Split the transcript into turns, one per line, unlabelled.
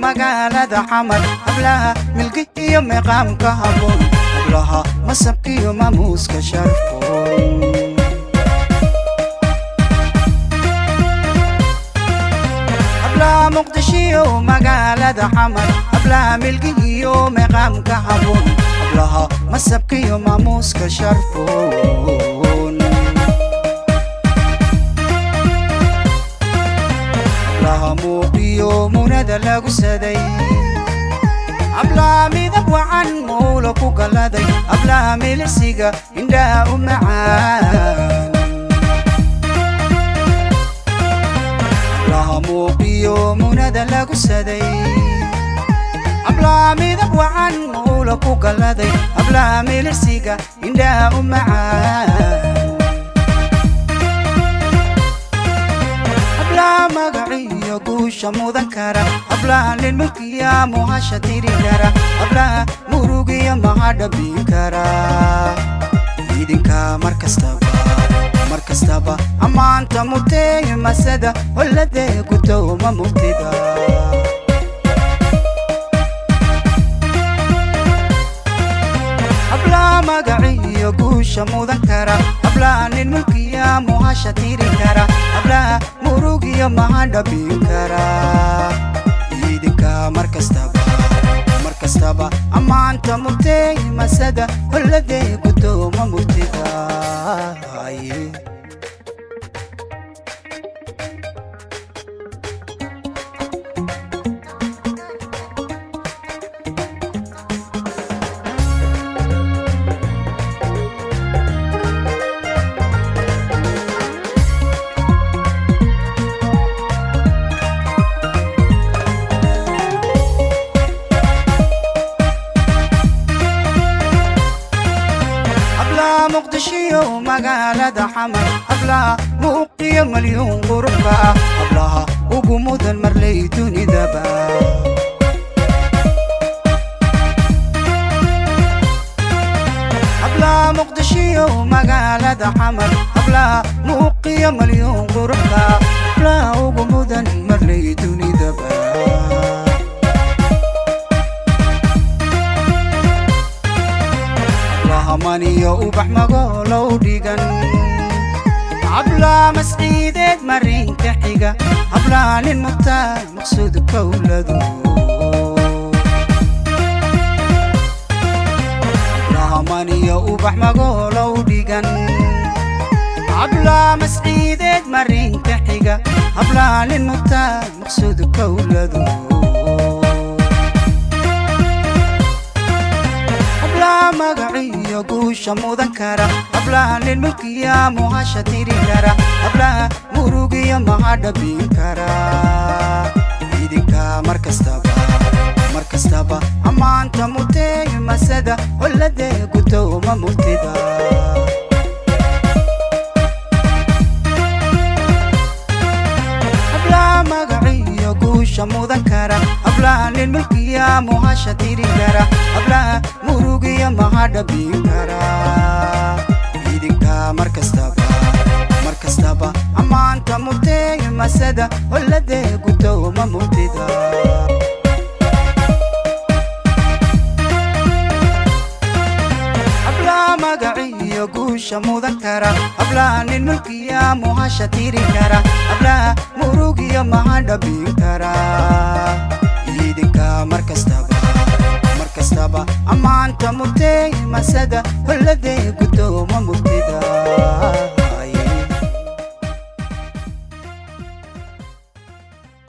Magaalada Xamar, hablaha milgi iyo miqaamka haboon, hablaha masabkiyo maamuuska sharfoon. Hablaha Muqdishiyo magaalada Xamar, hablaha milgi iyo miqaamka haboon, hablaha masabkiyo maamuuska sharfoon. Hablaha muuqiyo munada lagu saday, hablaha midab wacan mawla ku galaday, hablaha milisiga indhaha u macaan. Hablaha muuqiyo munada lagu saday, hablaha midab wacan mawla ku galaday, hablaha milisiga indhaha u macaan. Hablaha magaciyo guusha mudan kara, hablaha nin mulkiya muhasha tiri kara, hablaha murugiya mahadhabin kara. Idinka mar kastaba, mar kastaba ammaanta mutee masada holadee gutowma murtida. Hablaha magaciyo guusha mudan kara, hablaha nin mulkiya muhasha tiri kara, hablaha murugiyo mahadhabin kara. Idinka mar kastaba, mar kastaba ammaanta mutee masada holadee gutowma murtida. Hablaha Muqdishiyo magaalada Xamar, hablaha muuqiyo malyuun quruxba ah, hablaha ugu mudan marley dunidaba. Hablaha Muqdishiyo magaalada Xamar, hablaha muuqiyo malyuun quruxba ah, hablaha ugu mudan marley dunidaba. Hablaha maniyo ubax magoolow dhigan, hablaha masciideed marinka xiga, hablaha nin mutaa maqsuud kowladu. Hablaha maniyo ubax magoolow dhigan, hablaha masciideed marinka xiga, hablaha nin mutaa maqsuud kowladu. Hablaha magaciyo guusha mudan kara, hablaha nin mulkiya muhasha tiri kara, hablaha murugiyo mahadhabin kara. Idinka mar kastaba, mar kastaba ammaanta mutee masada holadee gutowma murtida. Hablaha magaciyo guusha mudan kara, hablaha nin mulkiya muhasha tiri kara, hablaha murugiyo mahadhabin kara. Idinka mar kastaba, mar kastaba ammaanta mutee masada holadee gutowma murtida. Hablaha magaciyo guusha mudan kara, hablaha nin mulkiya muhasha tiri kara, hablaha murugiyo mahadhabin kara. Idinka mar kastaba, mar kastaba ammaanta mutee masada holadee gutowma